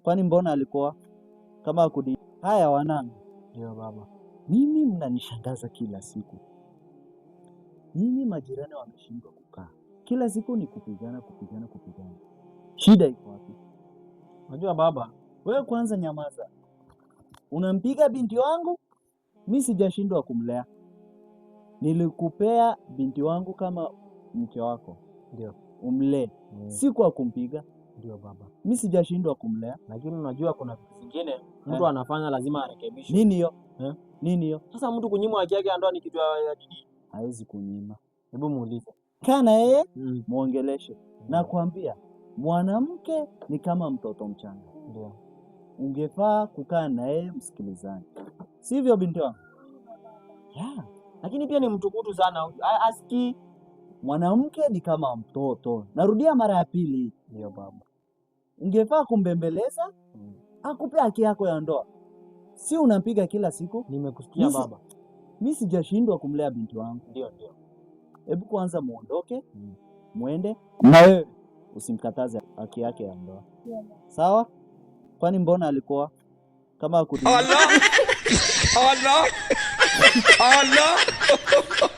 Kwani mbona alikuwa kama kudi? Haya wanangu, Ndio baba. Mimi mnanishangaza kila siku. Nyinyi majirani wameshindwa kukaa, kila siku ni kupigana, kupigana, kupigana. Shida iko wapi? Unajua baba, Wewe kwanza nyamaza. Unampiga binti wangu, mi sijashindwa kumlea. Nilikupea binti wangu kama mke wako, ndio umlee, si kwa kumpiga. Ndio baba. Mi sijashindwa kumlea. Lakini unajua kuna vitu zingine mtu anafanya lazima arekebishe. Nini hiyo? Eh? Nini hiyo? Sasa mtu kunyimwa haki yake ya ndoa ni kitu ya nini? Hawezi kunyima. Hebu muulize. Kaa na yeye muongeleshe. Nakwambia mwanamke ni kama mtoto mchanga, Ndio. ungefaa kukaa na yeye msikilizane, sivyo binti wangu? Yeah. Lakini pia ni mtukutu sana huyu. Asikii. Mwanamke ni kama mtoto. Narudia mara ya pili, Ndio baba. ungefaa kumbembeleza akupe haki yako ya ndoa, si unampiga kila siku. Nimekusikia baba. Mi sijashindwa kumlea binti wangu. Ndio, ndio. Hebu kwanza muondoke, muende na wewe usimkataze haki yake ya ndoa, sawa? Kwani mbona alikuwa kama Allah! Allah! Allah!